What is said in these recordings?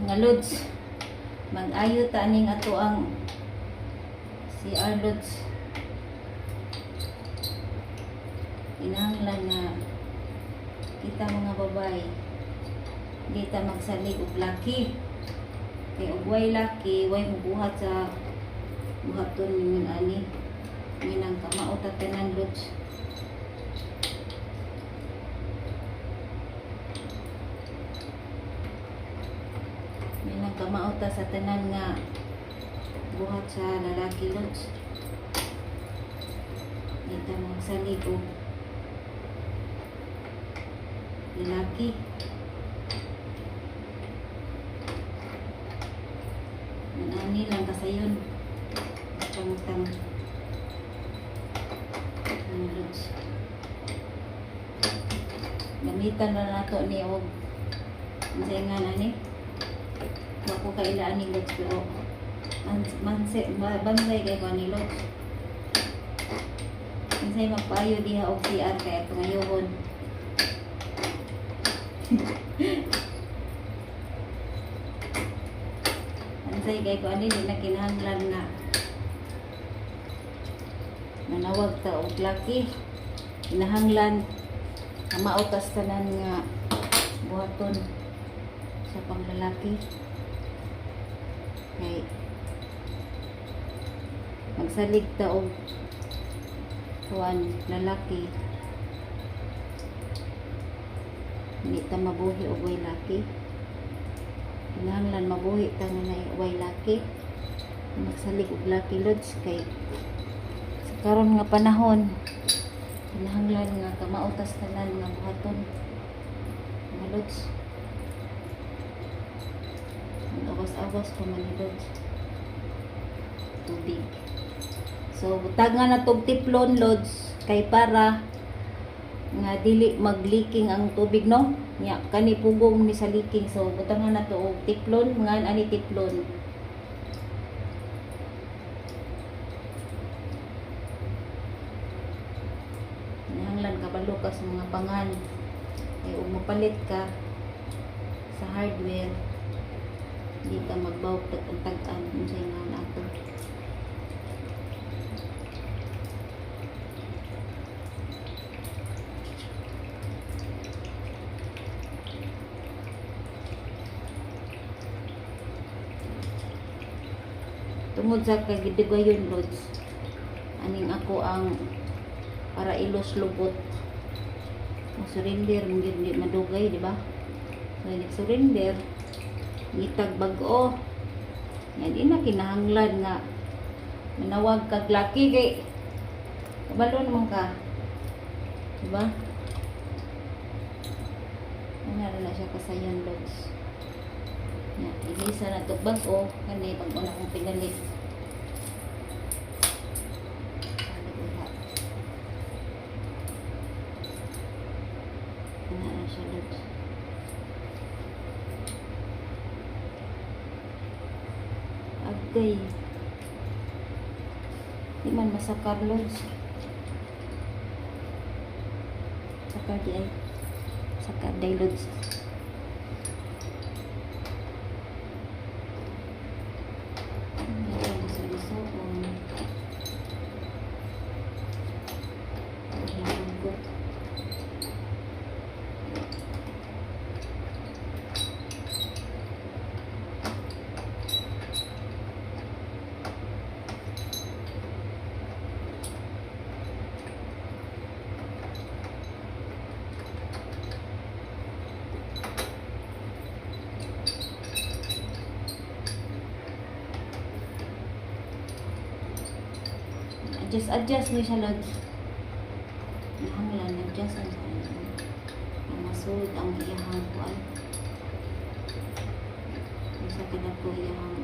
Mga lods, mag-ayo ta aning ato ang CR, lods. Kinahanglan nga kita mga babae, di ta magsalig og laki. Kay og way laki, way mubuhat sa buhaton ningon ani. Minang kamao ta tanan, lods. Minang kamao ta sa tanan nga buhat sa lalaki, lods. Di ta magsalig og lalaki. Ani lang kasayon. Tang-tang. Mga lods. Gamitan na nato ni og unsay nga nani? Wa ko kaila ani, lods, pero manse bansay kay ko ani, lods. Unsay magpaayo diha og CR kay pangayohon. Unsay kay ko ani, di na kinahanglan nga manawag ta og laki. Kinahanglan kamao tas tanan nga buhaton sa panglalaki. Kay magsalig ta og kuan lalaki, hindi ta mabuhi og way laki. Kinahanglan mabuhi ta nga nay way laki. Magsalig og laki, lods, kay sa karon nga panahon kinahanglan nga kamao tas tanan nga buhaton, mga lods. Awas-awas pa man ni, lods. Tubig. So butangan na tog Teflon, lods, kay para nga dili mag-leaking ang tubig, no? Nya kani pugong ni sa leaking, so butangan na to og Teflon. Ngan ani Teflon? Kinahanglan kabalo ka sa mga pangan kay ug mopalit ka sa hardware, di ka magbawg tag-tag-an unsay nga ato. Tungod sa kagidugayon, lods, aning ako ang para ilos lubot mo surrender mo gyud, di madugay, di ba? So nag-surrender, ngitag bag-o. Nga di na kinahanglan nga manawag kag laki kay kabalo naman ka, di ba? Ano na siya kasayon, lods. Ya, ilisa na to bag-o kani bag-o na akong pinalit. Sabi ko, ana na siya, lods. Agay. Di man masakar, lods. Sakar di ay. Sakar day, lods. Liso-liso. Hugot. Adjust, adjust mo siya, lods. Nahanglan, adjust ang ang masulod ang iyahang kuan. Unsa kadako iyahang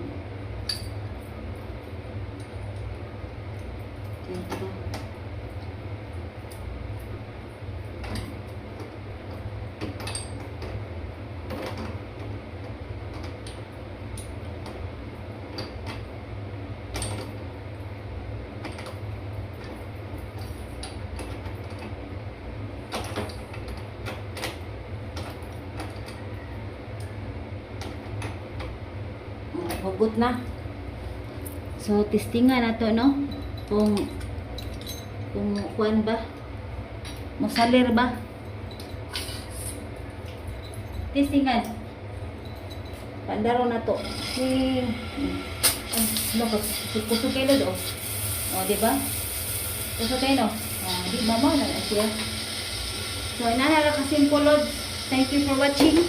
kita. Hugot na. So, testingan na to, no? Kung kuan ba? Musalir ba? Testingan. Pandaro na to. Ay, no, kusog kayo, Lord, oh. Oh, di ba? Kusog kayo, no? Oh, di ba mo na siya? So, inana ra ka simple, Lord. Thank you for watching.